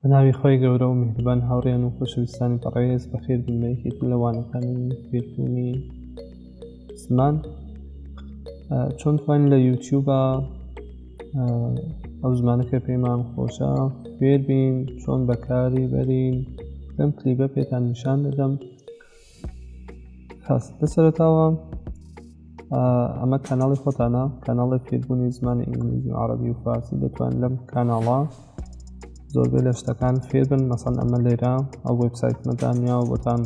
بە ناوی خوای گەورە و میهرەبان هاوڕێیان و خۆشەویستانی بەڕێز بەخێر بن بە یەکێک لە وانەکانی فێربوونی زمان چۆن توانین لە یوتیوبە ئەو زمانە کە پێمان خۆشە فێربین چۆن بەکاری بەرین لەم کلیپە پێتان نیشان دەدەم خاست لە سەرەتاوە ئەمە کەناڵی خۆتانە کەناڵی فێربوونی زمانی ئینگلیزی و عەرەبی و فارسی دەتوان لەم کەناڵە زۆربەی لە شتەکان فێربن مەسەن ئەمە لێرە ئەو وێبسایتمە دانیاوە بۆتان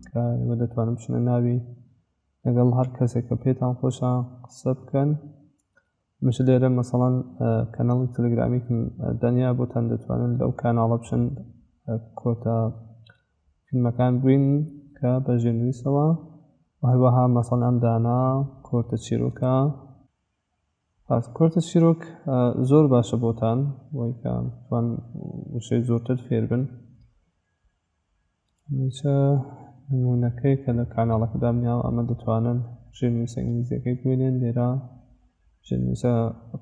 کە ئێوە دەتوانن بچنە ناوی لەگەڵ هەر کەسێک کە پێتان خۆشە قسە بکەن مش لێرە مەسەڵەن کەناڵی تەلەگرامیکم دەنیا بۆتان دەتوانن لەو کاناڵە بچن کۆتا فیلمەکان بووین کە بە ژێرنووسەوە و هەروەها مەسەڵەن ئەم دانا کۆرتە چیرۆکە پاس کۆرتە چیرۆک زۆر باشە بۆتان وای کە توان وشەی زۆرتر فێربن هەمیشە نمونەکەی کە لە کاناڵەکە دامنیاوە ئەمە دەتوانن ژێرنووسە ئینگلیزیەکەی بوێنێن لێرە ژێرنووسە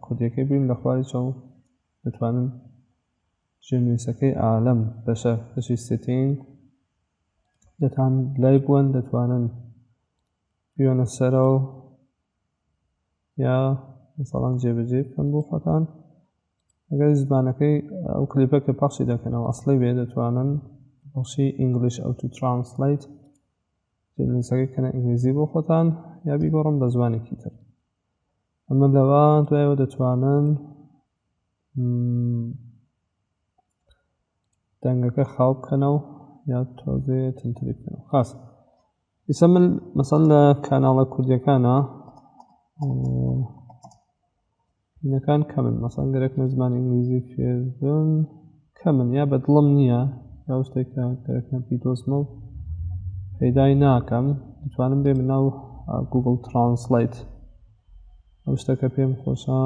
کوردیەکەی بووین لە خواری چاو دەتوانن ژێرنووسەکەی ئالەم بەشە بەشی setting دەتان لای بووەن دەتوانن بیوەنە سەرەوە یا مەسەڵەن جێبەجێ بکەن بۆ خۆتان ئەگەر زمانەکەی ئەو کلیپە کە پەخشی دەکەنەوە ئەسڵی بێ دەتوانن پەخشی English auto translate جێنووسەکەی کەنە ئینگلیزی بۆ خۆتان یا بیگۆڕم بە زمانێکی تر ئەمە لەوە دوایەوە دەتوانن دەنگەکە خاو بکەنەوە یا تۆزێ تنتری بکەنەوە خاص ئیسە من مەسەڵ لە کاناڵە کوردیەکانە هینەکان کەمن مەسەن گەرەکمە زمانی ئینگلیزی فێربم کەمن یا بە دڵم نییە یا شتێکە گەرەکمە بیدۆزمە و پەیدای ناکەم دەتوانم بێ ناو Google Translate ئەو شتەکە پێم خۆشە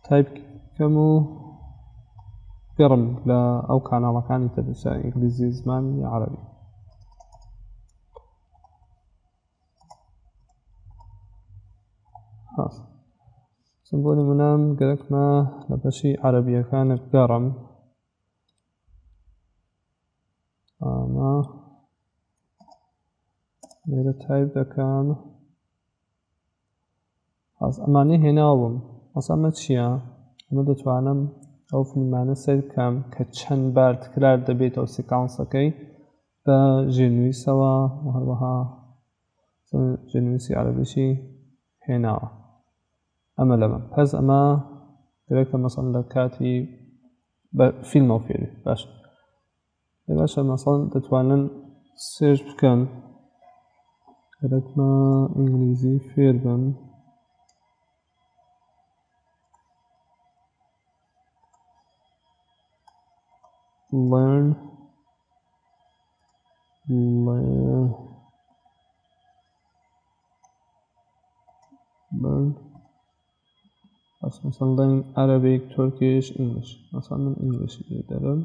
تایپ کەم و گەڕم لە ئەو کاناڵەکانی تەبسە ئینگلیزی زمان یا عەرەبی خاص بۆ نمونە گەرەکمە لە بەشی عەرەبیەکانە بگەڕم ئەمە لێرە تایپ دەکەم خاص ئەمانەی هێناوم ئەسا ئەمە چییە؟ ئەمە دەتوانم ئەو فیلمانە سەیر بکەم کە چەند بار تکرار دەبێتەوە سیکانسەکەی بە ژێرنووسەوە و هەروەها ژێرنووسی عەرەبیشی هێناوە ئەمە لەمە پس ئەمە گرێکە مەسەڵ لە کاتی بە فیلمەوە فێری باش باشە مەسەڵ دەتوانن search بکەن گەرەکمە ئینگلیزی فێر بن learn learn learn بس مثلا learn Arabic Turkish English مثلا من English دەرم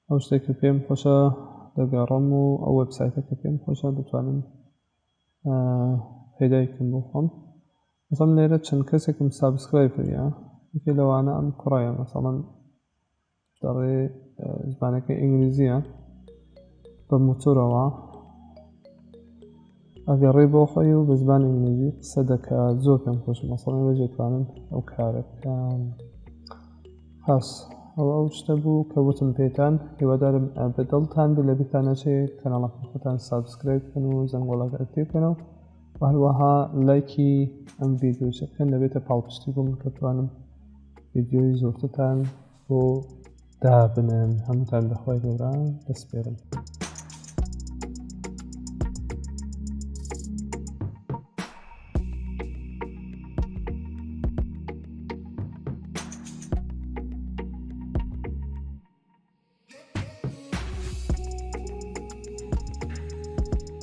ئەو شتێک کە پێم خۆشە دەگەڕم و ئەو وێبسایتە کە پێم خۆشە دەتوانم پەیدای کەم بۆ خۆم مەسەڵەن لێرە چەند کەسێکم subscribe کردیە یەکێ لەوانە ئەم کوڕەیە مەسەڵەن دەڵێ زمانەکە ئینگلیزیە بە موتۆرەوە ئەگەڕێ بۆ خۆی و بە زمانی ئینگلیزی قسە دەکات زۆر پێم خۆشە مەسەڵەن ئێوە دەتوانن ئەو کارە بکەن خاص ئەوە ئەو شتە بوو کە وتم پێتان هیوادارم بە دڵتان بێ لەبیرتان نەچێ کەناڵەکە خۆتان subscribe بکەن و زەنگۆڵەکە active بکەنەوە و هەروەها لایکی ئەم ڤیدیۆشە بکەن دەبێتە پاڵپشتی بۆ من کە بتوانم ڤیدیۆی زۆرترتان بۆ دابنێم هەمووتان لە خوای گەورە دەسپێرم.